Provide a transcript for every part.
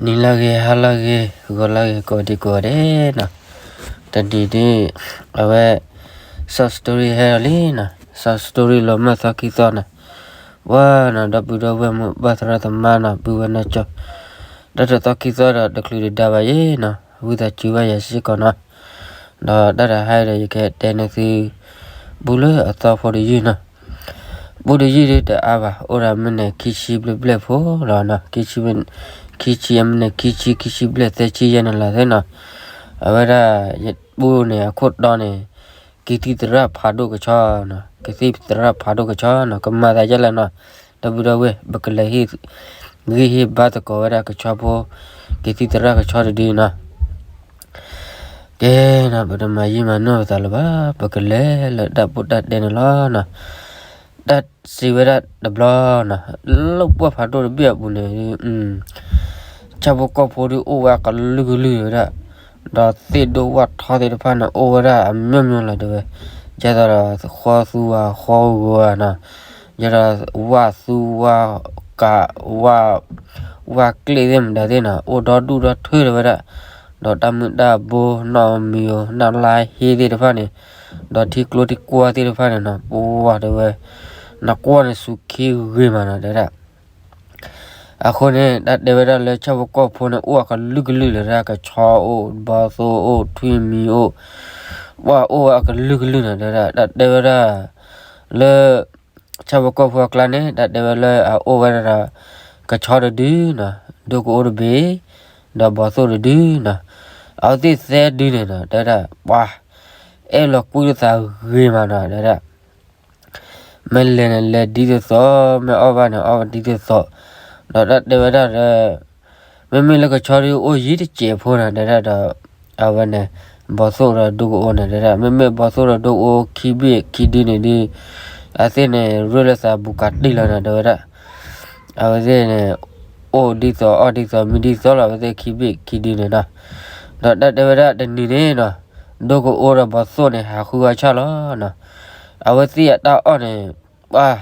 နံၤလၢဂ့ၤ ဟါလၢဂ့ၤ ဂီၤလၢဂ့ၤ ကိးဒံကိးဂၤဒဲးနီၤ, တနံၤဒ် အဝဲ short story ဟဲလီၤလံနီၤ, short story လီၤမၢ်သီခံသီနီၤ, ဝဲနီၤ ဒီပုၢ်ဒီဝဲၢ်မိၢ်ပၢ်သရၣ်သမါနီၤ ပုၢ်ဝဲၢ်နီၢ်ကၠီ, ဒီးတသီခံသီဒီးတချုးတဒါဘၣ်ယဲနီၤ ဝံသးစူၤဘၣ်ယၤစ့ၢ်ကီးနီၤ, ဒီးတၢ်တဟါဒီး ယကတဲန့ၢ်သု ပူလၢအသီဖိတယုၢ်နီၤ, ပူတယုၢ်ဒ်တအါဘၣ် အိၣ်ဒီးမ့ၢ်န့ၣ် ခံဆံဘျဲၣ်ဘျဲၣ်ဖိလီၤနီၤ, ခံဆံ, ခံဆံအမ့ၢ်န့ၣ် ခံဆံ ခံဆံဘျဲၣ် သၢဆံယဲၢ်န့ၣ်လီၤသ့နီၤ, အဝဲဒၣ် ယပူန့ၣ် အခိၣ်တီန့ၣ် ကသံၣ်သရၣ်ဖးဒိၣ်ကဆီနီၤ, ကသံၣ်သရၣ်ဖးဒိၣ်ကဆီနီၤ ကမၤသးဒ်လဲၣ်နီၤ, ဒီပုၢ်ဒီဝဲၢ် ပကလဲၤဟ့ၣ်ဂံၢ်ဟ့ၣ်ဘါသကိးဝဲဒၣ်ကဆီဖိ ကသံၣ်သရၣ်ကဆီတဒုနီၤ, ကဲနီၤ ပတမၤယံာ်မၤနီၢ်ပသးလၢၤဘၣ် ပကလဲၤလၢတၢ်ပိၢ်တၢ်တဲန့ၣ်လီၤနီၤ, တၢ်စံးဝဲဒၣ်တဘျီနီၤ, လၢပှၢ်ဖးဒိၣ်တဘ့ၣ်အပူၤန့ၣ် ဆၣ်ဖိကီၢ်ဖိဒ်အိၣ်ဝဲအကလုာ်ကလုာ်ဝဲဒၣ်, ဒီးသ့ၣ်ဒိၣ်ဝၣ်ထီသ့ၣ်တဖၣ်န့ၣ် အိၣ်ဝဲဒၣ်အမျိုးမျိုးလီၤတဲဝဲ, ယဲသိးဒီး ဃီသူဝါဃီဂီၤနီၤ, ယဲဒီး ဝၣ်သူဝါကး ဝၣ်ကျ့ၣ်သ့ၣ်မတၤသ့ၣ်နီၤ အိၣ်ဒီဒူၣ်ဒီထၢတဲဝဲဒၣ်, ဒီးတၢ်မုၢ်တၢ်ဘိ နီၣ်မံၤဧိၤ နီၣ်လါဟ့သ့ၣ်တဖၣ်န့ၣ်, ဒီးထံကျိထံကွၢ်သ့ၣ်တဖၣ်န့ၣ်နီၤ ပှၤတဲဝဲ, နကွၢ်န့ၣ်စူၤခံဂ့ၤမးနီၤတဲဒၣ် အဃိန့ၣ် တၢ်တဲဝဲဒၣ်လၢဆၣ်ဖိကီၢ်ဖိန့ၣ် အိၣ်အကလုာ်ကလုာ်လၢဒၣ် ကဆီအိၣ် ဘီသိၣ်အိၣ် ထွံၣ်မံၤအိၣ်, ပှၤအိၣ်ဝဲအကလုာ်ကလုာ်နီၤတဲဒၣ်, တၢ်တဲဝဲဒၣ် လၢ ဆၣ်ဖိကီၢ်ဖိအကျါန့ၣ် တၢ်တဲဝဲလၢအအိၣ်ဝဲဒၣ်ဒီး ကဆီတဒုနီၤ, ဒိကအိတဘ့ၣ်, ဒီးဘီသိၣ်တဒုနီၤ, အဝဲသ့ၣ်သၢဒုန့ၣ်နီၤ တဲဒၣ် ပှၤ အဲၣ်လီၤကွံလိာ်သးဂ့ၤမးနီၤတဲဒၣ် မ့ၢ်လဲၤန့ၣ်လဲၤဒ်သိးသိး, မ့ၢ်အီၣ်ဘၣ်န့ၣ်အီၣ်ဘၣ်ဒ်သိးသိး, ဒီးတၢ်တဲဝဲဒၣ်ဒီး မ့မ့ၢ်လၢကဆီဒုအိၣ်ယံၤတစဲးဖိန့ၣ်တဲဒၣ်ဒီး အဝဲန့ၣ် ဘီသိၣ်ဒီးဒိကအိန့ၣ်တဲဒၣ် မ့မ့ၢ်ဘီသိၣ်ဒီးဒိကအိခံဘ့ၣ်ခံဒုန့ၣ်ဒု အဝဲသ့ၣ်န့ၣ် ရ့လိာ်သးဘူးကးတံၢ်လီၤန့ၣ်တဲဝဲဒၣ် အဝဲသ့ၣ်န့ၣ် အိၣ်ဒ်သိးအီၣ်ဒ်သိးမံဒ်သိးလီၤ အဝဲသ့ၣ်ခံဘ့ၣ်ခံဒုန့ၣ်နီၤ, ဒီးတၢ်တဲဝဲဒၣ်တနံၤန့ၣ်နီၤ ဒိကအိဒီးဘီသိၣ်န့ၣ် ဟးဃုအီၣ်ဆၣ်လီၤနီၤ, အဝဲသ့ၣ်အတၢ်အီၣ်န့ၣ် ပှၤ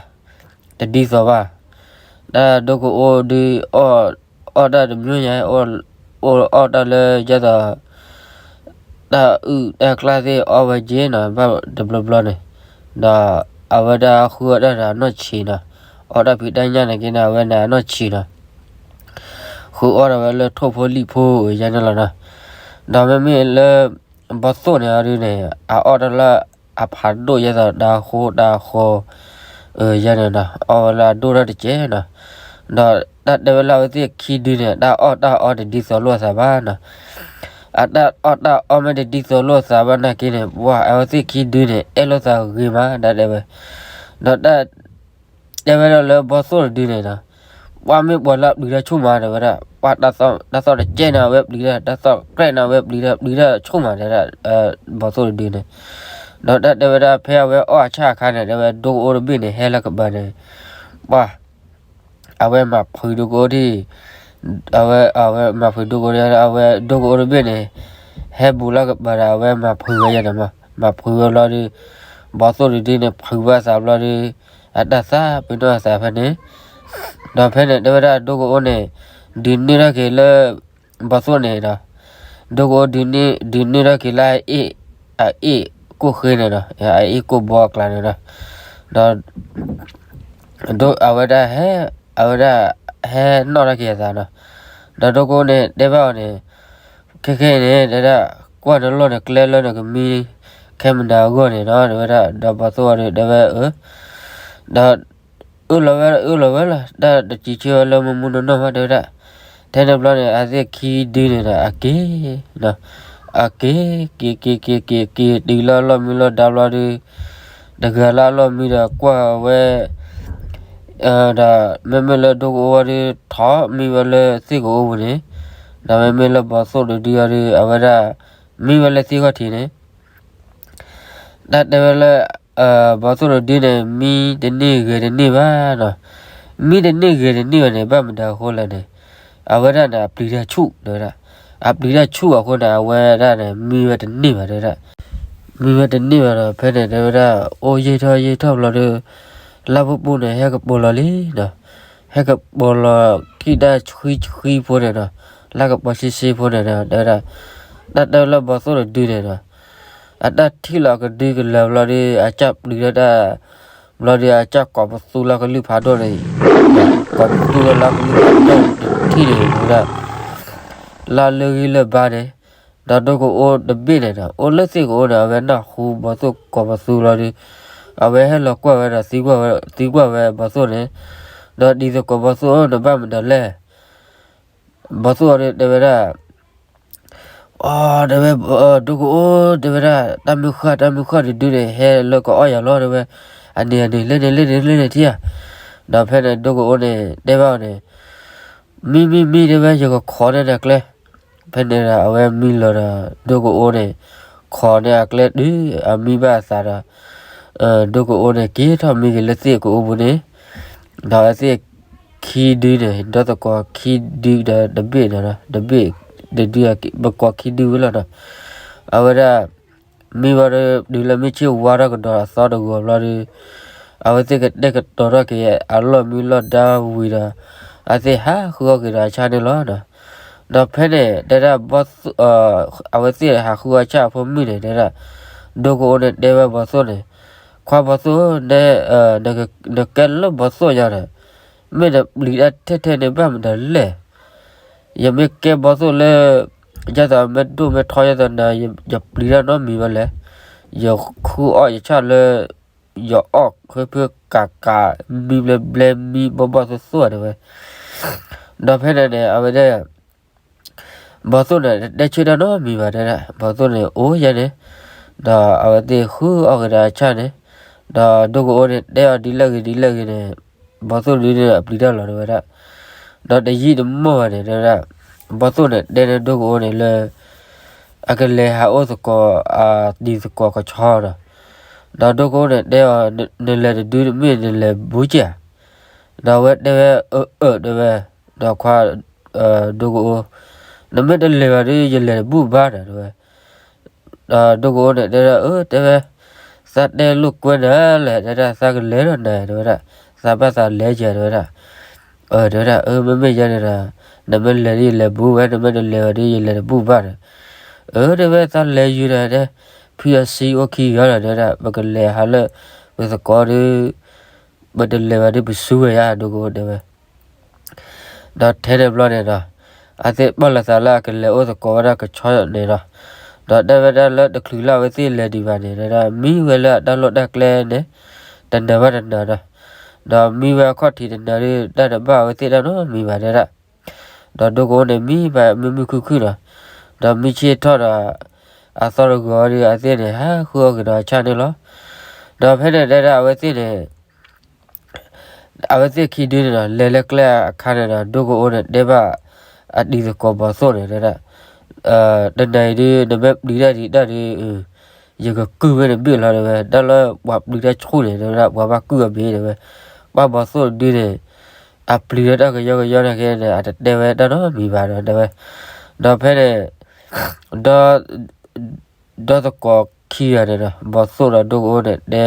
တဒ်သိးဘၣ်, တၢ်ဒိကအိဒု အီၣ်တၢ်တမျိုးညါ, အီၣ်တၢ်လၢယဲသိး တၢ်အုၣ်တၢ်ကျၢ်သ့ၣ်အီၣ်ဝဲက့နီၤ ဘၣ်တဘျီဘျီန့ၣ်, ဒီးအဝဲဒၣ်ဃုအီၣ်တၢ်ဒီးအနီၢ်ဆံးနီၤ, အီၣ်တၢ်ဖံးတၢ်ညၣ်န့ၣ်က့န့ၣ် အဝဲန့ၣ်အနီၢ်ဆံးနီၤ, ဃုအီၣ်ဒီးဝဲလၢထိၣ်ဖိလံၣ်ဖိယဲန့ၣ်လီၤနီၤ, ဒီးမ့မ့ၢ်လၢ ဘီသိၣ်န့ၣ်အီၤဒုန့ၣ် အအီၣ်တၢ်လၢအဖးဒိၣ်ယဲသိးတၢ်ဃိတၢ်ဃီ ယဲန့ၣ်နီၤ အီၣ်ဝဲလၢအဒိၣ်ထီၣ်တကဲနီၤ, ဒီးတၢ်တဲဝဲလၢအဝဲသ့ၣ်ခံဒုန့ၣ် တၢ်အီၣ်တၢ်အီတဒ်သိးလိာ်သးဘၣ်နီၤ, အတၢ်အီၣ်တၢ်အီမ့ၢ်တဒ်သိးလိာ်သးဘၣ်နာ်က့န့ၣ် ပှၤအဝဲသ့ၣ်ခံဒုန့ၣ် အဲၣ်လိာ်သးဂ့ၤမး တၢ်တဲဝဲ, ဒီးတၢ် တဲဝဲဒၣ်လၢဘီသိၣ်တဒုန့ၣ်ဒီး ပှၤမ့ၢ်ပှၤလၢအပျံၤတၢ်ဆူၣ်မးတဲဝဲဒၣ်, ပှၤတၢ်သီၣ်တကဲန့ၣ် အဝဲပျံၤတၢ်, တၢ်သီၣ်တကြဲးန့ၣ် အဝဲပျံၤတၢ်, ပျံၤတၢ်ဆူၣ်မးတဲဝဲဒၣ်, ဘီသိၣ်တဒုန့ၣ်, ဒီးတၢ်တဲဝဲဒၣ်ဖဲအဝဲအီၣ်အဆၣ်အခါန့ၣ် တဲဝဲဒိကအိတဘ့ၣ်န့ၣ် ဟဲလၢကပၤန့ၣ်, ပှၤ အဝဲမၤဖှံးဒိကအိဒံး, အဝဲ အဝဲမၤဖှံးဒိကအိဒံး အဝဲဒိကအိတဘ့ၣ်န့ၣ် ဟဲဘူးလၢကပၤဒီး အဝဲမၤဖှံးဝဲယဲန့ၣ်မး, မၤဖှံးဝဲဘျီဒုး, ဘီသိၣ်တဒုန့ၣ် ဖှံးဘၣ်သးဘျီဒုး, အတၢ်သးပ့ၤနီၣ်အသးဖဲန့ၣ်, ဒီးဖဲန့ၣ်တဲဝဲဒၣ်ဒိကအိန့ၣ် ဒုးန့ၢ်ထီၣ်က့ၤလၢ ဘီသိၣ်န့ၣ်ဒီး, ဒိကအိဒုးန့ၢ်ထီၣ်က့ၤလၢအအ့ၣ်, အအ့ၣ်ကိၣ်ဃ့န့ၣ်ဒီး အအ့ၣ်ကိၣ်ဘီအကျါန့ၣ်ဒီး, ဒီး ဒိ အဝဲဒၣ်ဟဲ, အဝဲဒၣ်ဟဲနီၣ်ထီၣ်က့ၤအသးနီၤ, ဒီးဒိကအိန့ၣ် တဲဘၣ်အီၤန့ၣ်, ခဲခဲအံၤန့ၣ် တဲဒၣ် ကွၢ်နလိၣ်န့ၣ် ကျဲလၢနကမံ ခဲမနၤအဂီၢ်န့ၣ်နီၤ တဲဝဲဒၣ်, ဒီးဘီသိၣ်အီၤဒီး တဲဝဲအၢ, ဒီး အၢၣ်လီၤဝဲ အၢၣ်လီၤဝဲလီၤ တၢ်တစံးဆၢဝဲလၢမုၢ်မုၢ်နီၢ်နီၢ်မး တဲဝဲဒၣ်, ထဲန့ၣ်ဘျီန့ၣ် အဝဲသ့ၣ်ခံဒုန့ၣ်ဒီး အက့ၤ အက့ၤ က့ၤ က့ၤ က့ၤ က့ၤ က့ၤ တုၤလၢအလီၢ်မံလီၢ်ဒါဘျီဒုး, တဂၤလၢအလီၢ်မံဒီးကွၢ်ဝဲ, ဒီးမ့မ့ၢ်လၢဒိကအိဝဲဒုး ထီၣ်မံဝဲလၢသ့ၣ်ကအိပူၤန့ၣ်, ဒီးမ့မ့ၢ်လၢဘီသိၣ်တဒုအီၤဒုး အဝဲဒၣ် မံဝဲလၢသ့ၣ်ခီၣ်ထံးန့ၣ် တၢ်တဲဝဲလၢ ဘီသိၣ်တဒုန့ၣ် မံတန့ၢ်ဂဲၤတန့ၢ်ဘၣ်နီၤ, မံတန့ၢ်ဂဲၤတန့ၢ်ဘၣ်န့ၣ် ဘၣ်မတၤအဃိလဲၣ်န့ၣ်, အဝဲဒၣ်န့ၣ် အပျံၤတၢ်ဆူၣ် တဲဝဲဒၣ်, အပျံၤတၢ်ဆူၣ်အဃိန့ၣ် အဝဲဒၣ်န့ၣ် မံဝဲတန့ၢ်ဘၣ် တဲဝဲဒၣ်, မံဝဲတန့ၢ်ဘၣ်ဒီး ဖဲန့ၣ်တဲဝဲဒၣ် အိၣ်ယံာ်ထီၣ်ယံာ်ထီၣ်ဘျီဒီး လါပူၤပူၤန့ၣ် ဟဲကပီၤလီၤလံနီၤ, ဟဲကပီၤလီၤခံတၢ်ဆှံဆှံဖိန့ၣ်နီၤ, လၢကပီၤဆံးဆံးဖိန့ၣ်ဒီး တဲဝဲဒၣ်, တၢ်တဲလၢဘီသိၣ်တဒုန့ၣ်ဒီး အတၢ်ထံၣ်လီၤကဒုကလၢၤဘျီဒီး အစၢ်ပျံၤဒီးတၢ်, ဘျီဒီး အစၢ်ကိးပသူလၢကလုၢ်ဖးဒိၣ်န့ၣ်, ကိးပသူလၢကလုၢ်ဖးဒိၣ်တထံၣ်န့ၣ် တဲဝဲဒၣ်, လၢလၢဂံၢ်လၢဘါန့ၣ်, ဒီးဒိကအိတဘ့ၣ်န့ၣ်ဒီး အိၣ်လၢသ့ၣ်ကအိန့ၣ် အဝဲနၢ်ဟူဘီသိၣ်ကိးပသူလီၤဒီး အဝဲဟဲလီၤကွၢ်ဝဲဒီးသံကွၢ်ဝဲ, သံကွၢ်ဝဲဘီသိၣ်န့ၣ်, ဒီးဒ်သိးကိးဘီသိၣ်ဧၢ နဘၣ်မနုၤလဲၣ် ဘီသိၣ်အီၤဒီးတဲဝဲဒၣ်, အိ တဲဝဲ, ဒိကအိ တဲဝဲဒၣ်, တၢ်မုၢ်ဃၢ် တၢ်မုၢ်ဃၢ်တဒုန့ၣ် ဟဲလၢကအီၣ်ယၤလီၤ တဲဝဲ, အန့ၣ်အန့ၣ် လၢန့ၣ်လၢန့ၣ်လၢန့ၣ် ထံၣ်ဧါ. ဒီးဖဲန့ၣ်ဒိကအိန့ၣ် တဲဘၣ်အီၤန့ၣ်, မံမံမံ တဲဝဲ, ယကခိးန့ၢ်နၤကျဲ. ဖဲန့ၣ်ဒီး အဝဲမံလီၤဒီး ဒိကအိန့ၣ် ခိးန့ၢ်အကျဲတုၤအမံဘၣ်အသးဒီး ဒိကအိန့ၣ် က့ၤထီၣ်မံက့ၤလၢသ့ၣ်ကအိပူၤန့ၣ်, ဒီးအဝဲသ့ၣ်ခံဒုန့ၣ် ဒီးသကိးခံဒုဒီးတဘ့ၣ်ဒီး တဘ့ၣ်တဒု ပကိးခံဒုဝဲလီၤဒီး အဝဲဒၣ် မံဘၣ်ဒီး တုၤလၢမုၢ်ဆ့ၣ်ဝါထီၣ်ကဒီးအသီတဂီၤဘျီဒီး အဝဲသ့ၣ်ကတဲာ်ကတီၤထီၣ်က့ၤအလီၢ်မံလီၢ်ဒါဝံၤဒီး အဝဲသ့ၣ်ဟးဃုအီၣ်က့ၤဒီးအဆၣ်န့ၣ်လီၤ. ဒီးဖဲန့ၣ် တဲဒၣ် အဝဲသ့ၣ်ဟးဃုအီၣ်ဆၣ်အဖိမုၣ်န့ၣ် တဲဒၣ် ဒိကအိန့ၣ်တဲဝဲဘီသိၣ်န့ၣ်, ခွါဘီသိၣ်, နကဲလၢဘီသိၣ်ညါဒီး မ့ၢ်နပျံၤတၢ်ထဲထဲန့ၣ်ဘၣ်မနုၤလဲၣ်. ယမ့ၢ်ကဲဘီသိၣ်လၢ ယဲသိးမ့ၢ်ဒိၣ်မ့ၢ်ထီယဲသိးနၤ ယပျံၤတၢ်နီတမံၤဘၣ်လဲၣ်. ယဃုအီၣ်ယဆၣ်လၢ ယအီၣ်ဖၢဖၢကးကး မံဘျဲဘျဲ မံဘီၣ်ဘီၣ်သိၣ်သိၣ် တဲဝဲ. ဒီးဖဲန့ၣ်န့ၣ် အဝဲဒၣ် ဘီသိၣ်န့ၣ် တတဲဆၢတၢ်နီတမံၤဘၣ် တဲဒၣ် ဘီသိၣ်န့ၣ် အိၣ်ယဲန့ၣ်, ဒီးအဝဲသ့ၣ်ဃုအီၣ်က့ၤဒီးအဆၣ်န့ၣ်, ဒီးဒိကအိန့ၣ် တဲအီၤဒ်လဲၣ်ဂ့ၤဒ်လဲၣ်ဂ့ၤန့ၣ်, ဘီသိၣ်ဒုန့ၣ်အပျံၤတၢ်လီၤ တဲဝဲဒၣ်. ဒီးတယံာ်တမီၢ်ဘၣ်န့ၣ် တဲဝဲဒၣ်, ဘီသိၣ်န့ၣ် တဲန့ၢ်ဒိကအိန့ၣ်လၢ အကလဲၤဟးအိၣ်သကိး အတံၤသကိးကဆီဒီး, ဒီးဒိကအိန့ၣ် တဲအီၤ နလဲၤတဒုတမ့ၢ် နလဲၤဘူးကဲဧါ. ဒီးအဝဲတဲဝဲ အၢ အၢ တဲဝဲ, ဒီးခွါ ဒိကအိ, နမ့ၢ်တလဲၤဘၣ်ဒီး ယလဲၤတဘူးဘၣ်ဒီး တဲဝဲ. ဒီးဒိကအိန့ၣ် တဲဒၣ် အၢ တဲဝဲ, သးတဲလိာ်ကွဲနၤလဲၣ် တဲဒၣ် သးကလဲၤဒီးနၤ တဲဝဲဒၣ်, သးဘၣ်သးလဲၤကဲ တဲဝဲဒၣ်. အၢ တဲဝဲဒၣ် အၢ မ့မ့ၢ်ယဲန့ၣ်ဒီး နမ့ၢ်လဲၤဒီး ယလဲၤဘူးဝဲ, နမ့ၢ်တလဲၤဘၣ်ဒီး ယလဲၤတဘူးဘၣ်ဒီး, အၢ တဲဝဲ သးလဲၤယုာ်ဒီး တဲ, ဖံအီဆံအိၣ်ခံဂၤလီၤ တဲဝဲဒၣ်, ပကလဲၤဟးလၢ ပသကိးဒီး ပတလဲၤဘၣ်ဒီး ပစုဝဲယါ ဒိကအိတဲဝဲ. ဒီးထဲန့ၣ်ဘျီန့ၣ်ဒီး အဝဲသ့ၣ်ပာ်လီၤသးလၢအကလဲၤအိၣ်သကိးဝဲဒၣ်ကဆီန့ၣ်ဒီး, ဒီးတဲဝဲဒၣ်လၢတချုးလၢအဝဲသ့ၣ်လဲၤဒံးဘၣ်န့ၣ် တဲဒၣ် မံဝဲလၢအတၢ်လီၢ်တၢ်ကျဲန့ၣ် တနၤဘၣ်တနၤဒီး, ဒီးမံဝဲအခီၣ်ထံးတနၤဒီး တၢ်တဘၣ်အဝဲသ့ၣ်တၢ်နီတမံၤဘၣ် တဲဒၣ်. ဒီးဒိကအိန့ၣ် မံဘၣ်မုာ်မုာ်ခုၣ်ခုၣ်ဒီး, ဒီးမုၢ်ဆ့ၣ်ထီၣ်ဒီး အသီတဂီၤဒီး အဝဲသ့ၣ်န့ၣ် ဟးဃုအီၣ်က့ၤဒီးအဆၣ်န့ၣ်လီၤ. ဒီးဖဲန့ၣ် တဲဒၣ် အဝဲသ့ၣ်န့ၣ် အဝဲသ့ၣ်ခံဒုန့ၣ်ဒီး လဲၤလၢကျဲအခါန့ၣ်ဒီး ဒိကအိန့ၣ် တဲဘၣ်အတံၤသကိးဘီသိၣ်န့ၣ် တဲဒၣ်, တနၤအံၤဒုး နမ့ၢ်ပျံၤတၢ်ဒံးတၢ်ဒီး ယကကုၢ်ဝဲတဘ့ၣ်လီၤ တဲဝဲ, တၢ်လၢပှၤပျံၤတၢ်ဆူၣ်န့ၣ် တဲဝဲဒၣ် ပှၤဘၣ်ကုၢ်အဘ့ၣ် တဲဝဲ, ပှၤဘီသိၣ်ဒုန့ၣ် အပျံၤဒီးတၢ်ကယီကယီန့ၣ်က့န့ၣ် အတတဲဝဲတၢ်နီတမံၤဘၣ်ဒီး တဲဝဲ, ဒီးဖဲန့ၣ် ဒီး ဒီးသကိးခံဂၤန့ၣ်ဒီး ဘီသိၣ်ဒီးဒိကအိန့ၣ်တ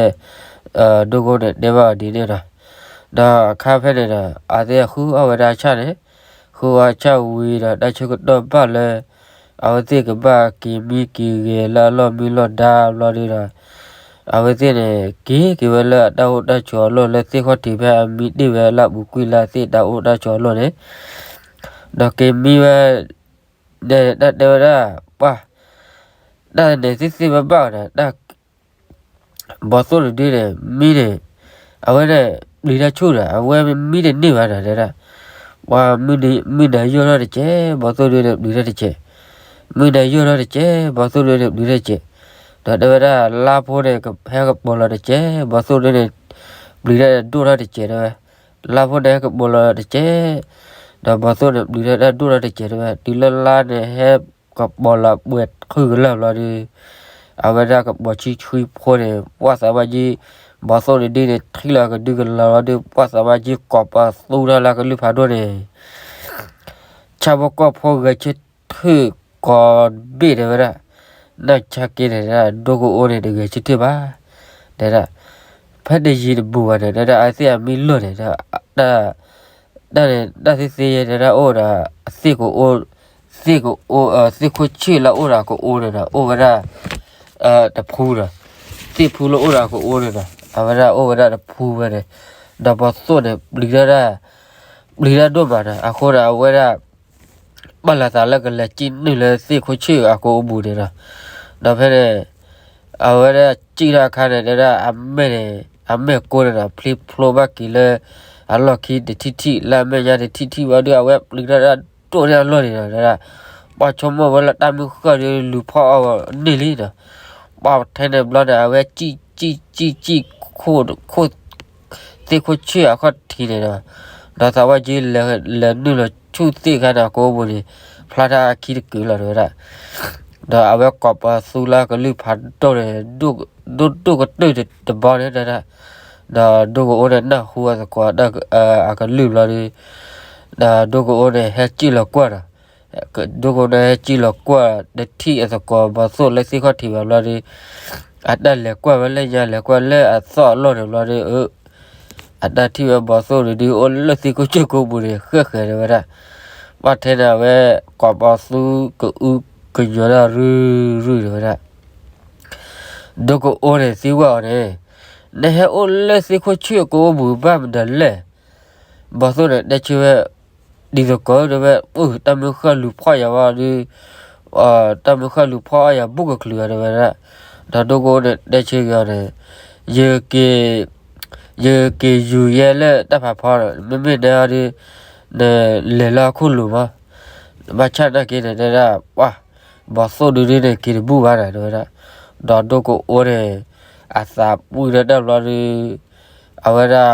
ဲ, ဒိကအိန့ၣ်တဲဘၣ်အီၤဒ်န့ၣ်ဒီး, ဒီးအခါဖဲန့ၣ်ဒီး အဝဲသ့ၣ်ဃုအီၣ်ဝဲဒၣ်အဆၣ်န့ၣ်, ဃုအီၣ်အဆၣ်ဝံၤဒီး တၢ်ဆၢကတီၢ်ဘၣ်လၢ အဝဲသ့ၣ်ကဘၣ်က့ၤမံက့ၤဂဲၤလၢအလီၢ်မံလီၢ်ဒါဘျီဒီး အဝဲသ့ၣ်န့ၣ် က့ၤက့ၤဝဲလၢအတၢ်အိၣ်တၢ်ဆိးအလီၢ် လၢသ့ၣ်ခီၣ်ထံးဖဲအမံတ့ၢ်ဝဲလၢအပူၤကွံာ်လၢအသ့ၣ်တၢ်အိၣ်တၢ်ဆိးအလီၢ်န့ၣ်, ဒီးက့ၤမံဝဲ ဒီးတၢ်တဲဝဲဒၣ် ပှၤ တၢ်န့ၣ်သ့ၣ်သ့ၣ်ဘၣ်ဘၣ်ဒီး တၢ် ဘီသိၣ်တဒုန့ၣ် မံန့ၣ် အဝဲန့ၣ် ပျံၤတၢ်ဆူၣ်ဒီး အဝဲမံတန့ၢ်ဘၣ်ဒီး တဲဒၣ် ပှၤ မုၢ်နၤယိာ်ထီၣ်တကဲး ဘီသိၣ်ဒုန့ၣ် ပျံၤတၢ်တကဲး, မုၢ်နၤယိာ်ထီၣ်တကဲး ဘီသိၣ်ဒုန့ၣ် ပျံၤတၢ်တကဲး, ဒီးတဲဝဲဒၣ် လါဖိန့ၣ် ဟဲကပီၤလီၤတကဲး ဘီသိၣ်ဒုန့ၣ် ပျံၤတၢ်ဒိၣ်ထီၣ်တကဲး တဲဝဲ, လါဖိန့ၣ် ဟဲကပီၤလီၤတကဲး ဒီးဘီသိၣ်န့ၣ် ပျံၤတၢ်ဒိၣ်ထီၣ်တကဲး တဲဝဲ, တုၤလၢလါန့ၣ် ဟဲကပီၤလီၤပှဲၤခုၣ်ကလၢာ်ဘျီဒီး အဝဲဒၣ်ကပီၤဆံဆှံဖိန့ၣ် ပှၢ်သးဘၣ်ကံ, ဘီသိၣ်န့ၣ်ဒုန့ၣ် ထံၣ်လီၤကဒုကလီၤလီၤဒီး ပှၢ်သးဘၣ်ကံ ကိးပသူတၢ်လၢကလုၢ်ဖးဒိၣ်န့ၣ် ဆၣ်ဖိကီၢ်ဖိဂဲၤဆၢထၢၣ်ကိးဘ့ၣ် တဲဝဲဒၣ်, နၢ်ဆါက့န့ၣ် ဒိကအိန့ၣ် တဂဲၤဆၢထၢၣ်ဘၣ်, တဲဒၣ်, ဖဲတယံာ်တဘူးဘၣ်န့ၣ် တဲဒၣ် အဝဲသ့ၣ်အမံလိာ်န့ၣ် တၢ်န့ၣ် တၢ်သ့သ့ တဲဒၣ် အိၣ်ဒီး အသ့ၣ်ကအိၣ် သ့ၣ်ကအိၣ် သ့ၣ်ခိၣ်ဆ့ၣ်လၢအိၣ်ဒီးကအိၣ်န့ၣ်ဒီး အိၣ်ဝဲဒၣ် တဖုဒီး သ့ၣ်ဖုလၢအိၣ်ဒီးကအိၣ်န့ၣ်ဒီး အဝဲဒၣ်အိၣ်ဝဲဒၣ်တဖုဝဲန့ၣ်, ဒီးဘီသိၣ်န့ၣ် ပျံၤတၢ် ပျံၤတၢ်ဒိၣ်မးဒီး အဃိန့ၣ် အဝဲဒၣ် ဘၣ်လီၤသးလၢကလဲၤစံၣ်နုာ်လၢသ့ၣ်ခိၣ်ဆ့ၣ်အကိာ်ပူၤန့ၣ်ဒီး, ဒီးဖဲန့ၣ် အဝဲဒၣ်စံၣ်ထီၣ်အခါန့ၣ် တဲဝဲဒၣ်အမဲာ်န့ၣ် အမဲာ်ကိန့ၣ်ဒီး ဖျံဖျိဘၣ်က့ၤလၢ အလီၢ်ခံတထံၣ်ထံၣ် လၢအမဲာ်ညါတထံၣ်ထံၣ်ဝံၤဒီး အဝဲပျံၤတၢ်ဒိၣ်န့ၢ်အလီၢ်န့ၣ်ဒီး တဲဝဲဒၣ် ပှၤဆိကမိၣ်ဝဲလၢတၢ်မုၢ်ဃၢ်ဒီး လူၤဖီၣ်အီၤန့ၢ်လံဒီး ပှၤထဲန့ၣ်ဘျီန့ၣ် အဝဲစံၣ်စံၣ်စံၣ်စံၣ် ခိၣ် သ့ၣ်ခိၣ်ဆ့ၣ်အခီၣ်ထံးန့ၣ်ဒီး, ဒီးသးဝဲက့လဲၤနုာ်လီၤဆူသ့ၣ်ခါန့ၣ် အကိာ်ပူၤန့ၣ် ဖျါတၢ်အခံတကုာ်လီၤ တဲဝဲဒၣ်. ဒီးအဝဲကိးပသူလၢအကလုၢ်ဖးဒိၣ်န့ၣ် ဒိၣ်ဒိၣ်ကတၢၢ်တဘီန့ၣ် တဲဝဲဒၣ်. ဒီးဒိၣ်ကအိန့ၣ်နၢ်ဟူအသကိး အကလုၢ်ဘျီဒီး, ဒီးဒိၣ်ကအိန့ၣ်ဟဲစံၣ်လီၤကွၢ်ဒီး ဒိၣ်ကအိန့ၣ်ဟဲစံၣ်လီၤကွၢ် တထံၣ်အသကိးဘီသိၣ်လၢသ့ၣ်ခီၣ်ထံးဘၣ်ဘျီဒီး, အတၢ်လဲၤကွၢ်ဝဲလၢညါ လဲၤကွၢ်လၢအသီၣ်အလီၢ်န့ၣ်ဘျီဒီး, အတၢ်ထံၣ်ဝဲဘီသိၣ်န့ၣ်ဒုး အိၣ်လၢသ့ၣ်ခိၣ်ဆ့ၣ်ကိာ်ပူၤန့ၣ် ဃဲးဃဲး တဲဝဲဒၣ်. ဘၣ်ထဲန့ၣ် အဝဲကိးပသူကအုကညီၤတၢ်ရုၢ်ရုၢ် တဲဝဲဒၣ်. ဒိၣ်ကအိန့ၣ်သံကွၢ်အီၤန့ၣ်, နဟဲအိၣ်လၢသ့ၣ်ခိၣ်ဆ့ၣ်ကိာ်ပူၤဘၣ်မနုၤလဲၣ်. ဘီသိၣ်န့ၣ်တဲဆၢဝဲ, ဒ်သကိးတဲဝဲ, တၢ်မုၢ်ဃၢ်လူၤဖီၣ်ယၤဝံၤဒီး, တၢ်မုၢ်ဃၢ်လူၤဖီၣ်အီၣ်ယၤဘူးကချုးဧါ တဲဝဲဒၣ်. ဒီးဒိၣ်ကအိန့ၣ်တဲဆၢက့ၤအီၤန့ၣ်, ယက့ၤ ယက့ၤယူၤယဲလၢတၢ်ဖးဖီန့ၣ် မ့မ့ၢ်နဲအီၤဒီး, နလဲၤလၢဟီၣ်ခိၣ်လိၤမး, ဘၣ်ဆၣ်နာ်က့န့ၣ် တဲဒၣ်ပှၤ, ဘီသိၣ်ဒုဒုန့ၣ်က့ၤတဘူးဘၣ်ဒီး တဲဝဲဒၣ်. ဒီးဒိၣ်ကအိန့ၣ် အသးပှံၢ်ဒီးတၢ်ဘျီဒီး, အဝဲဒၣ်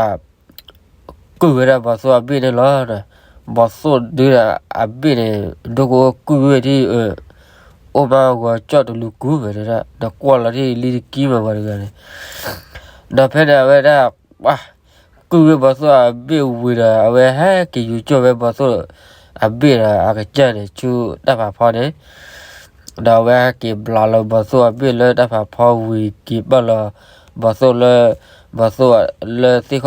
ကုၢ်ဝဲဒၣ်ဘီသိၣ်အဘ့ၣ်န့ၣ်လီၤ. ဘီသိၣ်ဒုဒီးအဘ့ၣ်န့ၣ် ဒိၣ်ကအိကုၢ်ဝဲဒၣ်, အိၣ်မးဂီၤကၠီၣ်တလူၤကူဝဲဒၣ်, ဒီးကွၢ်လီၤထံၣ်လံတကံမးပှၤတဂၤန့ၣ်, ဒီးဖဲန့ၣ်အဝဲဒၣ် ပှၤ ကုၢ်ဝဲဘီသိၣ်အဘ့ၣ်ဝံၤဒီး အဝဲဟဲက့ၤယူၤကၠီၣ်ဝဲဘီသိၣ်အဘ့ၣ်ဒီးအကစၢ်န့ၣ် ဆူတၢ်ဖးဖီန့ၣ်, ဒီးအဝဲဟဲက့ၤဘျးလီၤဘီသိၣ်အဘ့ၣ်လၢတၢ်ဖးဖီဝံၤက့ၤပာ်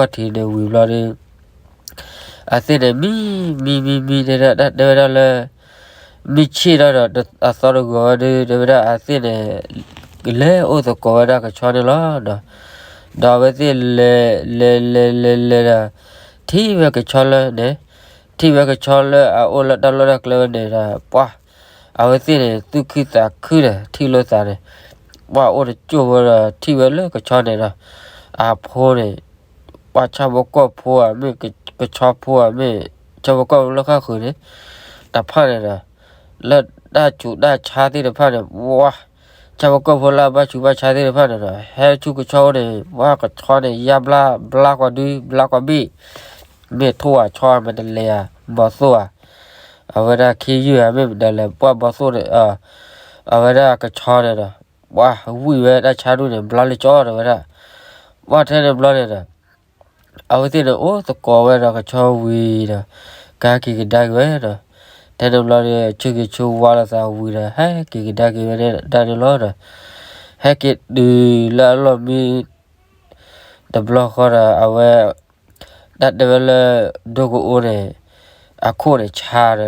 လီၤဘီသိၣ်လၢ, ဘီသိၣ်လၢသ့ၣ်ခီၣ်ထံးန့ၣ်ဝံၤဘျီဒီး အသ့ၣ်န့ၣ်မံ မံ မံ မံ တဲဒၣ် တဲဝဲဒၣ်လၢ မံဆ့ၣ်ထီၣ်ဒီးအသီတဂီၤဝဲဒီး တဲဝဲဒၣ်အသ့ၣ်န့ၣ် လဲၤအိၣ်သကိးဝဲဒၣ်ကဆီန့ၣ်လီၤ. ဒီးအဝဲသ့ၣ်လဲၤ လဲၤ လဲၤ လဲၤ လဲၤဒီး ထံၣ်ဝဲကဆီလၢန့ၣ်, ထံၣ်ဝဲကဆီလၢအအိၣ်လၢတၢ်လီၢ်တၢ်ကျဲဝဲန့ၣ်ဒီး ပှၤ အဝဲသ့ၣ်န့ၣ် သူၣ်ခုသးခုဒီး ထံၣ်လိာ်သးန့ၣ် ပှၤအိၣ်တကၠိၢ်ဖိဒီး ထံၣ်ဝဲလၢကဆီန့ၣ်ဒီး အဖိန့ၣ် ပှၤဆၣ်ဖိကီၢ်ဖိဧါမ့ၢ် ကဆီဖိဧါမ့ၢ် ဆၣ်ဖိကီၢ်ဖိလၢဃၣ်ဃုာ်န့ၣ် တဖၣ်န့ၣ်ဒီး လၢတၢ်ဆူးတၢ်ဆါသ့ၣ်တဖၣ်န့ၣ် ပှၤ ဆၣ်ဖိကီၢ်ဖိလၢအဘၣ်ဆူးဘၣ်ဆါသ့ၣ်တဖၣ်န့ၣ်ဒီး ဟဲဆူကဆီအိၣ်န့ၣ် ပှၤကဆီန့ၣ် ယါဘျါ ဘျါကီၤဒု ဘျါကီၤဘ့ၣ် မ့ၢ်ထိၣ်ဧါဆီဧါ မ့ၢ်တလဲၤဧါ ဘီသိၣ်ဧါ အဝဲဒၣ်ခ့ယုၢ်ဧါ မ့ၢ်မတၤလဲၣ် ပှၤဘီသိၣ်န့ၣ် အဝဲဒၣ်ကဆီန့ၣ်ဒီး ပှၤဝံၣ်ဝဲတၢ်ဆါဒူၣ်န့ၣ် ဘျါလၢကၠီတဲဝဲဒၣ်. ပှၤထဲန့ၣ်ဘျီန့ၣ်ဒီး အဝဲသ့ၣ်န့ၣ်အိၣ်သကိးဝဲဒီးကဆီဝံၤဒီး ကဟဲက့ၤကဒါက့ၤဝဲဒီး ထဲန့ၣ်ဘျီဒီး ဆၢဂ့ၤဆၢဝါလိာ်သးဝံၤဒီး ဟဲက့ၤကဒါက့ၤဝဲဒၣ်န့ၣ်လီၤဒီး ဟဲက့ၤတုၤလၢအလီၢ်မံ တဘျီဃီဒီး အဝဲ တၢ်တဲဝဲလၢ ဒိၣ်ကအိန့ၣ် အခိၣ်န့ၣ်ဆါတဲဝဲဒၣ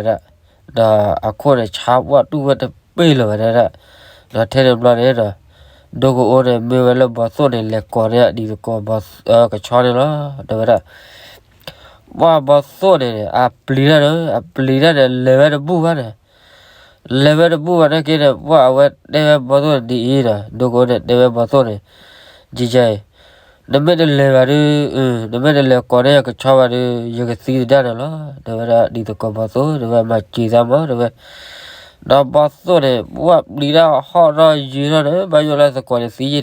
်, ဒီးအခိၣ်န့ၣ်ဆါ ပှၤတူၢ်ဝဲတပ့ၢ်လၢၤဝဲတဲဝဲဒၣ်, ဒီးထဲန့ၣ်ဘျီန့ၣ်ဒီး ဒိၣ်ကအိန့ၣ်မ့ၢ်ဝဲလၢဘီသိၣ်န့ၣ် လဲၤကိးန့ၢ်အဒံၤသကိး ကဆီန့ၣ်လီၤ တဲဝဲဒၣ်. ပှၤဘီသိၣ်န့ၣ် အပျံၤတၢ်ဒီး အပျံၤတၢ်န့ၣ် လဲၤဝဲတဘူၣ်ဘၣ်န့ၣ် လဲၤဝဲတဘူၣ်ဘၣ်နာ်က့န့ၣ် ပှၤအဝဲတဲဝဲဘီသိၣ်န့ၣ်ဒ်အံၤဒီး ဒိၣ်ကအိန့ၣ်တဲဝဲဘီသိၣ်န့ၣ်, ယယဲအံၤ နမ့ၢ်တလဲၤဘၣ်ဒီး, နမ့ၢ်တလဲၤကိးန့ၢ်ယကဆီဘၣ်ဒီး ယကသံသဒၣ်န့ၣ်လီၤ တဲဝဲဒၣ်. ဒ်သကိးဘီသိၣ်တဲဝဲ မၤစၢၤသးမးတဲဝဲ, ဒီးဘီသိၣ်န့ၣ် ပှၤပျံၤတၢ်ဟီၣ်ထီၣ်ယၢၤထီၣ်န့ၣ် ဘၣ်ယိၣ်လၢသကိးန့ၣ်သံယဲဒီး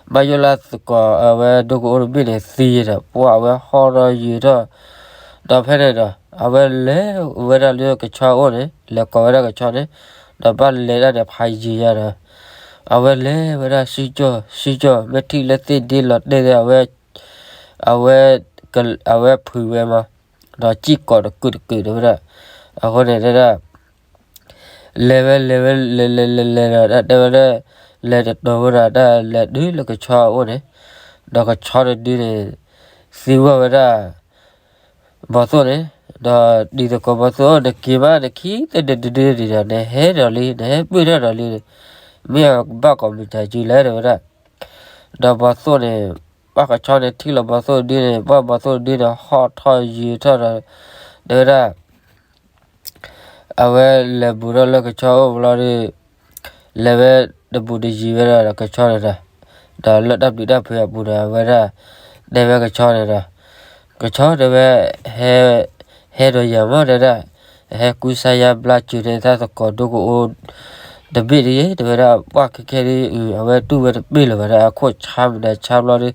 ဘၣ်ယိၣ်လၢသကိးအဝဲဒိၣ်ကအိတဘ့ၣ်န့ၣ်သံဒီး ပှၤအဝဲဟီၣ်ထီၣ်ယၢၤထီၣ်, ဒီးဖဲန့ၣ်ဒီး အဝဲလဲၤဝဲဒၣ်လၢကဆီအအိၣ်န့ၣ် လဲၤကိးဝဲဒၣ်ကဆီန့ၣ်, ဒီးဘၣ်လဲၤဒၣ်န့ၣ်ဖးယံၤညါဒီး အဝဲလဲၤဝဲဒၣ်စုကၠီၣ်စုကၠီၣ် မ့ၢ်ထံၣ်လၢသ့ၣ်ဒ့လီၤတဲာ်ဒီး အဝဲ အဝဲ အဝဲဖုးဝဲမး, ဒီးစံၣ်ကိးတကုာ်တကုာ်တဲဝဲဒၣ်, အဃိန့ၣ်တဲဒၣ် လဲၤဝဲလဲၤဝဲလဲၤလဲၤလဲၤလဲၤဒီး တဲဝဲဒၣ် လဲၤတတီၤဝဲဒီး တၢ်လဲၤတုၤလၢကဆီအအိၣ်န့ၣ်, ဒီးကဆီတဒုန့ၣ် သံကွၢ်ဝဲဒၣ် ဘီသိၣ်န့ၣ် ဒီးတံၤသကိးဘီသိၣ် နက့ၤမး နခံသဒုဒုဒုဒံးဒီး နဟဲဒီးလံ နဟဲပၢၢ်ထီၣ်ဒီးလံ, မ့ၢ်အကဘၣ်ကိးမုၢ်တၢ်စုလဲၣ် တဲဝဲဒၣ်. ဒီးဘီသိၣ်န့ၣ် ပှၢ်ကဆီန့ၣ် ထံၣ်လီၤဘီသိၣ်တဒုန့ၣ် ပှၢ်ဘီသိၣ်တဒုန့ၣ် ဟီၣ်ထီၣ်ယံာ်ထီၣ်ဒီး တဲဝဲဒၣ် အဝဲလဲၤဘူးထီၣ်လၢကဆီအိၣ်ဘျီဒီး လဲၤဝဲတဘူးတယံၤဝဲဒၣ်ဒီးကဆီန့ၣ်ဒီး, ဒီးလၢတၢ်ပျံၤတၢ်ဖုးအပူၤဒီး အဝဲဒၣ်တဲဝဲကဆီန့ၣ်ဒီး, ကဆီတဲဝဲ, ဟဲ, ဟဲဒီးယၤမး တဲဝဲဒၣ်, ဟဲကူစါယါဘျါစၢၤန့ၢ်တၢ်သကိးဒိကအိ တဘ့ၣ်တဂ့ၤ တဲဝဲဒၣ်, ပှၢ်ခဲခဲဒ်အံၤ အဝဲတူၢ်ဝဲတပ့ၢ်လၢၤဘၣ်ဒီး အခိၣ်ဆါမုၢ်နၤဆါဘျီဒီး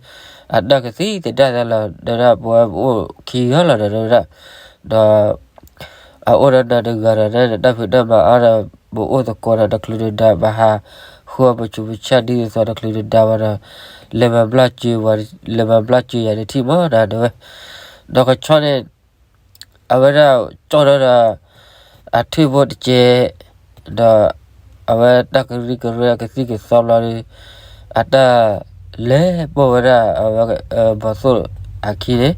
အတၢ်ကသံၣ်သဒၣ်သးလီၤ တဲဝဲဒၣ်, ပဝဲပအိၣ်ခံဂၤလီၤဒီး တဲဝဲဒၣ်, ဒီး အအိၣ်ဒီးနၤတဂၤဒီး နတၢ်ဖံးတၢ်မၤအါဒီး ပအိၣ်သကိးဒီးတချုးတဒါ ပဟးဃုအီၣ်ပဆူးပဆါဒ်သိးတချုးတဒါဝဲဒီး လဲၤမၤဘျါစၢၤဝဲ, လဲၤမၤဘျါစၢၤယၤတထံၣ်မးနၤ တဲဝဲ. ဒီးကဆီန့ၣ် အဝဲဒၣ်ကၠီၣ်ဒီး အထၢၣ်ဖိတကဲး ဒီး အဝဲတၢ်ကရံၣ်ကရၢအကသံၣ်ကသီဘျီဒီး အတၢ်လဲၤပိာ်ဝဲဒၣ်အဝဲ ဘီသိၣ်အခံန့ၣ်,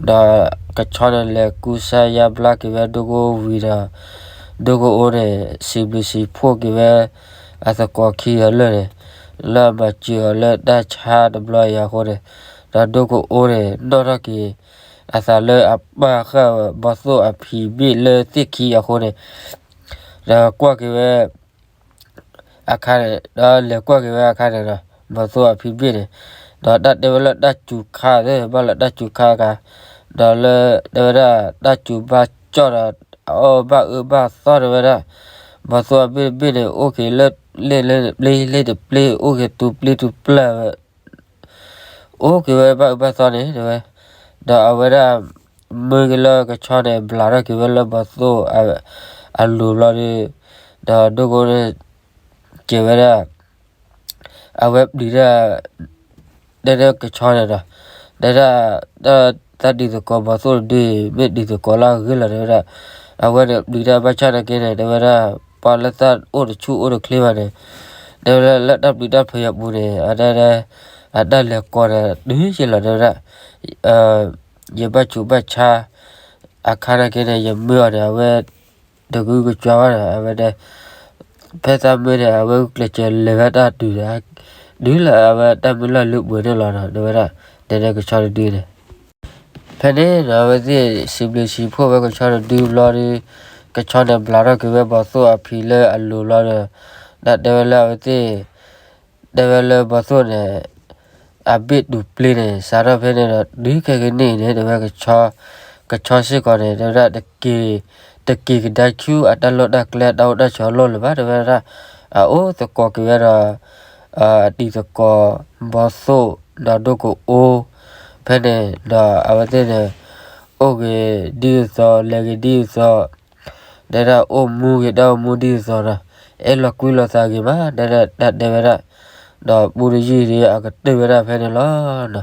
ဒီးကဆီန့ၣ်လဲၤကူစါယါဘျါက့ၤဝဲဒိကအိဝံၤဒီး ဒိကအိန့ၣ် စံးဘျုးစံးဖှိၣ်က့ၤဝဲ အသကိးခံဂၤလၢာ်န့ၣ် လၢအမၤစၢၤအီၤလၢတၢ်ဆါတဘျီအံၤအဃိန့ၣ်, ဒီးဒိကအိန့ၣ် နီၣ်ထီၣ်က့ၤ အသးလၢအပၢ်ဃာ်ဘီသိၣ်အဖံးဘ့ၣ်လၢသ့ၣ်ခံအဃိန့ၣ်, ဒီးကွၢ်က့ၤဝဲ အခါန့ၣ် ဒီးလဲၤကွၢ်က့ၤဝဲအခါန့ၣ်ဒီး ဘီသိၣ်အဖံးဘ့ၣ်န့ၣ်, ဒီးတၢ်တဲဝဲလၢတၢ်စူၤခါသ့ၣ် ဘၣ်လၢတၢ်စူၤခါအခါ, ဒီးလၢတဲဝဲဒၣ်တၢ်စူၤဘၣ်ကၠီၣ်ဒီး အအီၣ်ဘၣ်အၢဘၣ်သီတဲဝဲဒၣ်, ဘီသိၣ်အဘ့ၣ်တဘ့ၣ်န့ၣ် အိၣ်က့ၤလၢ လ့ၣ်လၢတပျ့ လ့ၣ်တပျ့ အိၣ်က့ၤတူၤပျ့တူၤပျၢ်ဝဲ အိၣ်က့ၤဝဲဘၣ်အၢဘၣ်သီန့ၣ် တဲဝဲ, ဒီးအဝဲဒၣ် မၢက့ၤလၢကဆီန့ၣ် ဘျးထီၣ်က့ၤဝဲလၢဘီသိၣ် အလိၤဘျီဒီး, ဒီးဒိကအိန့ၣ် ကဲဝဲဒၣ် အဝဲပျံၤတၢ် တဲဒၣ်ကဆီန့ၣ်ဒီး, တဲဒၣ် တၢ်တံၤသကိးဘီသိၣ်တဒုအံၤ မ့ၢ်တံၤသကိးလၢအဂ့ၤလီၤ တဲဝဲဒၣ်, အဝဲန့ၣ်ပျံၤတၢ်ဘၣ်ဆၣ်နာ်က့န့ၣ် တဲဝဲဒၣ် ပှၤလၢတၢ်အိၣ်တဆူၣ်အိၣ်တချ့ဘၣ်န့ၣ်, တဲဝဲဒၣ်လၢတၢ်ပျံၤတၢ်ဖုးအပူၤန့ၣ် အတၢ် အတၢ်လဲၤကိးဒီး တုၤယ့ၢ်လီၤ တဲဝဲဒၣ်, ယဘၣ်ဆူးဘၣ်ဆါ အခါနာ်က့န့ၣ် ယမၢအီၤန့ၣ် အဝဲ တဂုာ်ကကွၢ်ဘၣ်ဒီး အဝဲဒၣ် ဖဲသးမၢန့ၣ် အဝဲကျဲးစၢးလဲၤဝဲတၢ်တုၤဒီး တုၤလၢအဝဲတၢ်မုၢ်လၢ်လၢပှဲၤန့ၣ်လီၤဒီး တဲဝဲဒၣ် တဲဒၣ်ကဆီတဒုန့ၣ် ဖဲန့ၣ်ဒီး အဝဲသ့ၣ်စံးဘျုးစံးဖှိၣ်ဝဲကဆီတဒုဘျီဒီး ကဆီန့ၣ်ဘျးထီၣ်က့ၤဝဲဘီသိၣ်အဖံးလၢအလိၤလီၤဒီး တၢ်တဲဝဲလၢအဝဲသ့ၣ် တဲဝဲလၢဘီသိၣ်န့ၣ် အဘ့ၣ်တူၤပျ့န့ၣ် စးထီၣ်ဖဲန့ၣ်ဒီး တုၤခဲကနံၣ်အံၤန့ၣ် တဲဝဲ ကဆီစ့ၢ်ကီးန့ၣ် တဲဝဲဒၣ် တက့ၤကဒါဆူအတၢ်လီၢ်တၢ်ကျဲ အတၢ်အိၣ်တၢ်ဆိးအလီၢ်လၢၤဘၣ် တဲဝဲဒၣ်, အအိၣ်သကိးက့ၤဝဲဒီး အတံၤသကိး ဘီသိၣ် ဒီးဒိကအိ ဖဲန့ၣ်ဒီး အဝဲသ့ၣ်န့ၣ် အိၣ်ဂ့ၤဒ်သိး လဲၤဂ့ၤဒ်သိး တဲဒၣ်အိၣ်မူဂ့ၤတၢ်အိၣ်မူဒ်သိးဒီး အဲၣ်လီၤကွံလိာ်သးဂ့ၤမး တဲဒၣ် တၢ်တဲဝဲဒၣ်, ဒီးပူတယုၢ်ဒီး အကတၢၢ်ဝဲဒၣ်ဖဲန့ၣ်လီၤ.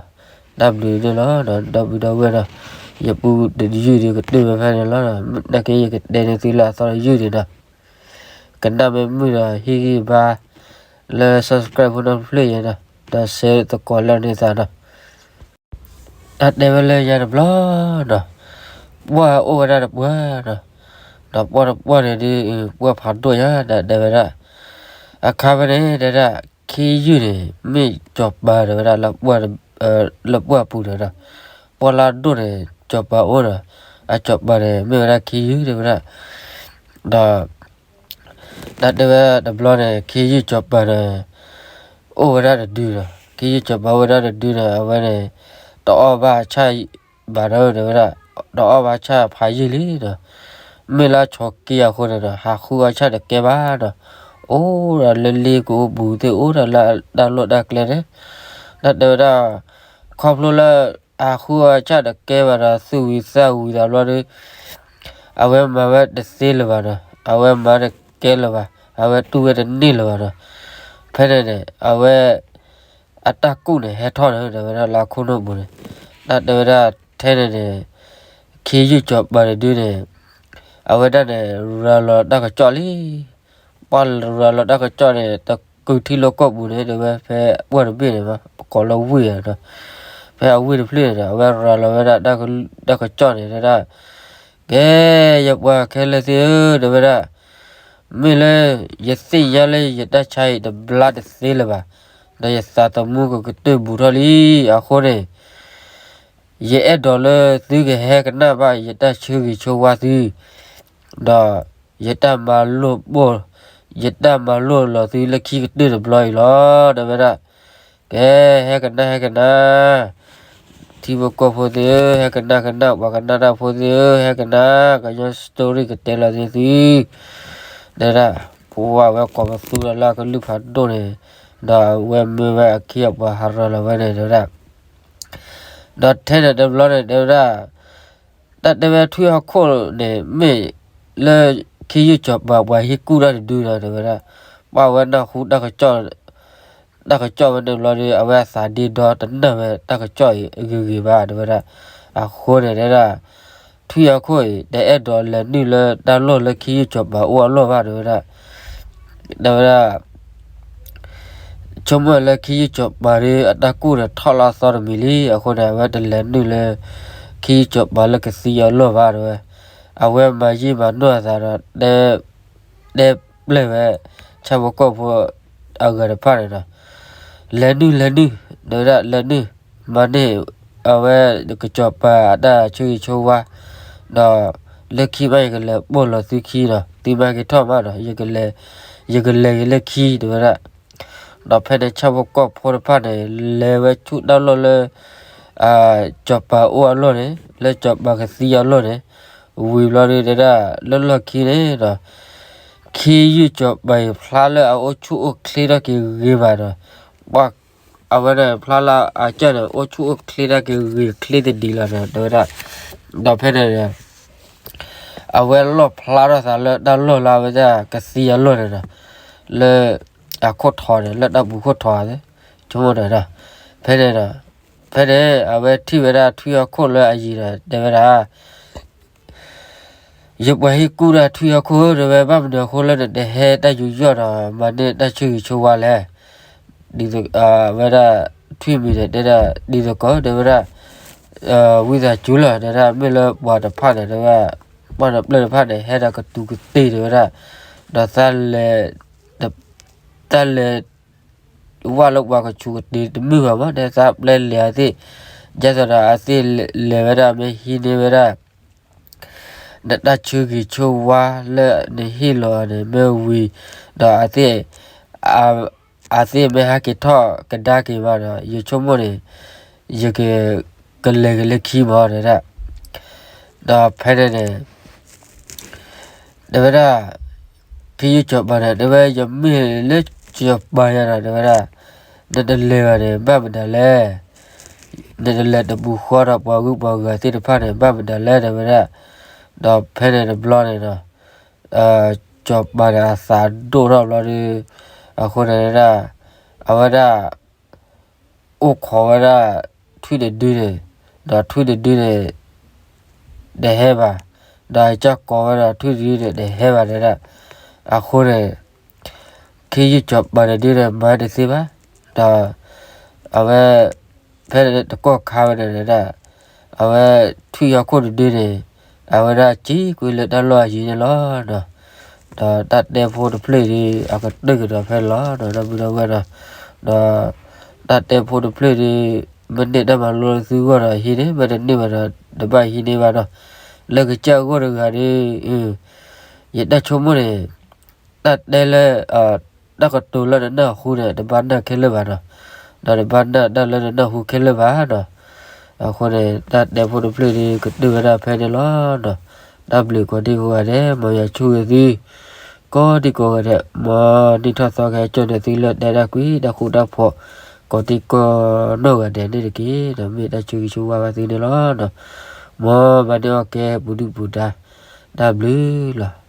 တၢ်ဘျုးန့ၣ်လီၤ ဒီပုၢ်ဒီဝဲၢ်ဒီး ယပူတယုၢ်ဒီးကတၢၢ်ဝဲဖဲန့ၣ်လီၤ. နာ်က့ယကတဲန့ၢ်သုလၢအသီတယုၢ်န့ၣ်ဒီး ကနၣ်မ့ၢ်မုာ်ဒီး ဟ့ၣ်ဂံၢ်ဘါ လၢ subscribe ဖိနီတဖျၢၣ်ယဲဒီး ဒီးဆဲးသကိးလၢန့ၢ်သးဒီး တၢ်တဲဝဲလၢညါတဘျီဒီး ပှၢ်အိၣ်ဝဲဒၣ်တပှၢ်ဒီး ဒီးပှၢ်တပှၢ်န့ၣ်ဒ် ပှၢ်ဖးဒိၣ်ညါ တၢ်တဲဝဲဒၣ် အခါဖဲန့ၣ် တဲဒၣ် ခ့ယုၢ်န့ၣ် မ့ၢ်စီၤပၤတဲဝဲဒၣ် လၢပှၢ်ပူၤဒီး ပှၢ်လၢအဒိၣ်န့ၣ် စီၤပၤအိၣ်ဒီး အစီၤပၤန့ၣ် မ့ၢ်ဝဲဒၣ်ခ့ယုၢ်တဲဝဲဒၣ် ဒီး တၢ်တဲဝဲဒၣ်တဘျီန့ၣ် ခ့ယုၢ်စီၤပၤန့ၣ် အိၣ်ဝဲဒၣ်တဒုဒီး ခ့ယုၢ်စီၤပၤအိၣ်ဝဲဒၣ်တဒုန့ၣ် အဝဲန့ၣ် တအီၣ်ဘၣ်ဆၣ်ဘၣ်ဒီး တဲဝဲဒၣ် တအီၣ်ဘၣ်ဆၣ်ဖးယံာ်လံဒီး မ့ၢ်လၢဆိးက့အဃိန့ၣ်ဒီး ဟးဃုအီၣ်ဆၣ်တကဲဘၣ်ဒီး အိၣ်ဒီးလၢလ့ကအိပူၤသ့ၣ် အိၣ်ဒီးလၢတၢ်လီၢ်တၢ်ကျဲန့ၣ် တၢ်တဲဝဲဒၣ် ခီဖျိလၢ ဟးဃုအီၣ်ဆၣ်တကဲဘၣ်ဒီး သူၣ်ဝံၤသးဝံၤသးဘျီဒီး အဝဲမၤဝဲတသ့လၢၤဘၣ်ဒီး အဝဲမၤတကဲလၢၤဘၣ် အဝဲတူၢ်ဝဲတန့ၢ်လၢၤဘၣ်ဒီး ဖဲန့ၣ်န့ၣ် အဝဲ အတၢ်ကူၣ်န့ၣ်ဟဲထီၣ်န့ၣ် တဲဝဲဒၣ်လၢခိၣ်နူာ်ပူၤန့ၣ် တၢ်တဲဝဲဒၣ်ထဲန့ၣ်န့ၣ် ခ့ယုၢ်စီၤပၤတဒုန့ၣ် အဝဲဒၣ်န့ၣ် ရၤလီၤတၢ်ကစီၣ်လံ ပှၢ်ရၤလီၤတၢ်ကစီၣ်န့ၣ် တကုထံလီၢ်ကီၢ်ပူၤန့ၣ် တဲဝဲဖဲပှၢ်တဘ့ၣ်န့ၣ် ကိးလၢဝ့ၢ်ဒီး ဖဲအဝ့ၢ်တဖျၢၣ်န့ၣ်ဒီး အဝဲရၤလီၤဝဲဒၣ်တၢ်ကစီၣ်န့ၣ် တဲဒၣ် ကဲ, ယပှၤခဲလၢာ်သ့ၣ်ဧၢ, တဲဝဲဒၣ်, မ့ၢ်လၢ ယသ့ၣ်ညါလၢယတၢ်ဆါအံၤတဘျါတသ့လၢၤဘၣ်, ဒီးယသးသမူကကတၢၢ်ဘူးထီၣ်လံ, အဃိန့ၣ် ယအဲၣ်ဒိးလၢသုကဟဲကနၣ်ဘၣ်ယတၢ်ဆၢဂ့ၤဆၢဝါသု, ဒီးယတၢ်မၤလိာ်ဘိၣ်, ယတၢ်မၤလိာ်လီၤသုလၢခံကတၢၢ်တဘျီအံၤလီၤ, တဲဝဲဒၣ်. ကဲ, ဟဲကနၣ် ဟဲကနၣ်, ထံဖိကီၢ်ဖိသ့ၣ်ဧၢ, ဟဲကနၣ်ကနၣ်, ပှၤကနၣ်တၢ်ဖိသ့ၣ်ဧၢ, ဟဲကနၣ်, ကညီ story ကတဲလီၤသ့သု, တဲဒၣ်, ပဝဲကိးပသူဒီးလၢအကလုၢ်ဖးဒိၣ်န့ၣ်, ဒီးအဝဲမၢဝဲအခ့အပှၤဟးရၤလီၤဝဲန့ၣ် တဲဝဲဒၣ်. ဒီးထဲန့ၣ်တဘျီန့ၣ် တဲဝဲဒၣ်, တၢ်တဲဝဲထွံၣ်ဟီၣ်ခိၣ်န့ၣ် မ့ၢ်လၢ ခ့ယုၢ်စီၤပၤပှၤဟ့ၣ်ကူၣ်တၢ်တဒုဒီး တဲဝဲဒၣ်, ပှၤဝဲနၢ်ဟူ တၢ်ကစီၣ်ဝဲန့ၣ်ဘျီဒီး အဝဲအသးဒ့ဒီတနၢ်ဝဲတၢ်ကစီၣ်အံၤအဂ့ၤဂ့ၤဘၣ် တဲဝဲဒၣ်. အဃိန့ၣ်တဲဒၣ်, ထွံၣ်ဟီၣ်ခိၣ်အံၤ တအဲၣ်ဒိးလဲၤနုာ်လၢတၢ်လီၢ်လၢခ့ယုၢ်စီၤပၤအိၣ်အလီၢ်ဘၣ် တဲဝဲဒၣ်. တဲဝဲဒၣ် ဆိကမိၣ်လၢခ့ယုၢ်စီၤပၤဒီး အတၢ်ကူၣ်န့ၣ်ထီၣ်လီၤအသီတမံၤလံ, အဃိန့ၣ် အဝဲတလဲၤနုာ်လၢ ခ့ယုၢ်စီၤပၤလၢကသံအလီၢ်ဘၣ် တဲဝဲ. အဝဲမၤယံာ်မၤနီၢ်အသးဒီး တဲပျဲၢ်ဝဲ ဆၣ်ဖိကီၢ်ဖိအဂၤတဖၣ်န့ၣ်ဒီး လဲၤနုာ် လဲၤနုာ်, တဲဝဲဒၣ် လဲၤနုာ်, မၤန့ၢ် အဝဲကစီၤပၤအတၢ်ဆိၣ်ဂ့ၤဆိၣ်ဝါ, ဒီးလၢခံမး ယကလဲၤပိာ်လီၤသုခံဒီး သုမၤက့ၤထီၣ်မးဒီး ယကလဲၤဂ့ၤလၢခံ တဲဝဲဒၣ်. ဒီးဖဲန့ၣ် ဆၣ်ဖိကီၢ်ဖိတဖၣ်န့ၣ် လဲၤဝဲဆူတၢ်လီၢ်လၢ စီၤပၤအိၣ်အလီၢ်န့ၣ်, လၢစီၤပၤကသံအလီၢ်န့ၣ်, ဝံၤဘျီဒီး တဲဒၣ် လၢလီၢ်ခံန့ၣ်ဒီး ခ့ယုၢ်စီၤပၤအံၤ ဖျါလၢအအိၣ်ဆူၣ်အိၣ်ချ့ထီၣ်က့ၤဂ့ၤမးဒီး ပှၤ အဝဲဒၣ်ဖျါလၢအကၢ်န့ၣ် အိၣ်ဆူၣ်အိၣ်ချ့ထီၣ်က့ၤဂ့ၤချ့တဒ်လီၤဒီး တဲဝဲဒၣ်. ဒီးဖဲန့ၣ် အဝဲလီၣ်ဖျါထီၣ်သးလၢတၢ်လီၢ်လၢအဝဲဒၣ်ကသံအလီၢ်န့ၣ်ဒီး လၢအခိၣ်ထိးန့ၣ် လၢတၢ်ပူၤခိၣ်ထိးသ့ၣ် ဆိကမိၣ်ဒီး ဖဲန့ၣ်ဒီး ဖဲန့ၣ် အဝဲထံၣ်ဝဲဒၣ်ထွံၣ်ဟီၣ်ခိၣ်လၢအယံၤဒီး တဲဝဲဒၣ် ယပှၤဟ့ၣ်ကူၣ်တၢ်ထွံၣ်ဟီၣ်ခိၣ်ဧၢ တဲဝဲ, ဘၣ်မနုၤအဃိလၢနတဟဲတၢ်ယူးယီၣ်ဒီး မၤန့ၢ်တၢ်ဆိၣ်ဂ့ၤဆိၣ်ဝါလဲၣ်. ဒ်သိး အဝဲဒၣ် ထွံၣ်မံၤန့ၣ် တဲဒၣ် ဒ်သိးကီး တဲဝဲဒၣ် ဝံသးစူၤလီၤ တဲဒၣ် မ့ၢ်လၢပှၤတဖၣ်န့ၣ် တဲဝဲ ပှၤတဖျၢၣ်တဖၣ်န့ၣ် ဟဲဒီးကတူၤကတ့ၢ် တဲဝဲဒၣ်, ဒီး တၢ်လဲၤ ဝၣ်လၢပှၤကဆူးကတ့ၤတမုာ်ဘၣ်မး တဲသးပျဲလဲၤအသ့ၣ်, ဒ်သိးဒီးအသ့ၣ်လဲၤဝဲဒၣ် မ့ၢ်ဟံးန့ၢ်ဝဲဒၣ် နတၢ်ဆိၣ်ဂ့ၤဆိၣ်ဝါလၢနဟ့ၣ်လီၤအီၤန့ၣ် မ့ၢ်ဝံၤ ဒီးအသ့ၣ် အသ့ၣ်မ့ၢ်ဟးက့ၤထီၣ်ကဒါက့ၤမးဒီး ယဆိကမိၣ်န့ၣ် ယက ကလဲၤက့ၤလၢခံမး တဲဒၣ်. ဒီးဖဲန့ၣ်န့ၣ် တဲဝဲဒၣ် ခ့ယုၢ်စီၤပၤန့ၣ် တဲဝဲ ယမ့ၢ်လၢစီၤပၤယၤဒီး တဲဝဲဒၣ် နတလဲၤဘၣ်န့ၣ် ဘၣ်မတၤလဲၣ်. နတလဲၤတပူၤဃီဒီးပှၤဂုၤပှၤဂၤသ့ၣ်တဖၣ်န့ၣ် ဘၣ်မတၤလဲၣ် တဲဝဲဒၣ်. ဒီးဖဲန့ၣ်တဘျီန့ၣ်ဒီး စီၤပၤန့ၣ်အသးဒိၣ်ထီၣ်ဘျီဒီး အဃိန့ၣ်ဒၣ် အဝဲဒၣ် အိၣ်ခိးဝဲဒၣ် ထွံၣ်တဒုန့ၣ်, ဒီးထွံၣ်တဒုန့ၣ် တဟဲဘၣ်, ဒီးအကၢ်ကိးဝဲဒီးထွံၣ်တဒုန့ၣ် တဟဲဘၣ် တဲဒၣ်. အဃိန့ၣ် ခ့ယုၢ်စီၤပၤတဒုန့ၣ် မၤတသ့ဘၣ်, ဒီး အဝဲ ဖဲတကီၢ်ခါဝဲန့ၣ်ဒၣ် အဝဲထွံၣ်ဟီၣ်ခိၣ်တဒုန့ၣ် အဝဲဒၣ်စံးကွံာ်လၢတၢ်လီၢ်အယံၤန့ၣ်လီၤ. ဒီးတၢ်တဲဖိတဖျၢၣ်ဒီး အကတၢၢ်ကဒီးဖဲန့ၣ်လီၤ. ဒီးဒီပုၢ်ဒီဝဲၢ်ဒီး ဒီးတၢ်တဲဖိတဖျၢၣ်ဒီး မ့ၢ်န့ၢ်တၢ်မၤလိလၢသုဂီၢ်ဒီးဟံးန့ၢ်, မ့ၢ်တန့ၢ်ဘၣ်ဒီး တဘၣ်ဟံးန့ၢ်ဘၣ်ဒီး လၢကစၢ်အဂီၢ်တဂၤဒီး ယတၢ်ဆိကမိၣ်န့ၣ် တၢ်တဲလၢ တၢ်ကတိၤလၢနနၢ်ဟူန့ၣ် တဘၣ်နၢ်ခဲလၢာ်ဘၣ်ဒီး ဒီးတဘၣ်နၢ်တၢ်လၢနနၢ်ဟူခဲလၢာ်ဘၣ်ဒီး အဃိန့ၣ် တၢ်တဲဖိတဖျၢၣ်ဒီး ကတၢၢ်ဝဲဒၣ်ဖဲန့ၣ်လီၤ. တၢ်ဘျုးကိးဒံကိးဂၤဒဲး မ်ယွၤဆိၣ်ဂ့ၤသု ကိးဒံကိးဂၤဒဲး မ်နံၣ်ထီၣ်သီကဟဲကၠီၣ်န့ၢ်သုလၢတဲတၢ်ကွံာ်တၢ်ဃူတၢ်ဖိး ကိးဒံကိးနီၢ်ဂၤဒဲးန့ၣ်တက့ၢ်. ဒီးမ့ၢ်တၢ်ဆိၣ်ဂ့ၤဆိၣ်ဝါဘၣ်သုန့ၣ်လီၤ. မ်မၤန့ၢ်အီၣ်ကဲပူၤဒုၣ်ပူၤဒါ တၢ်ဘျုးလီၤ.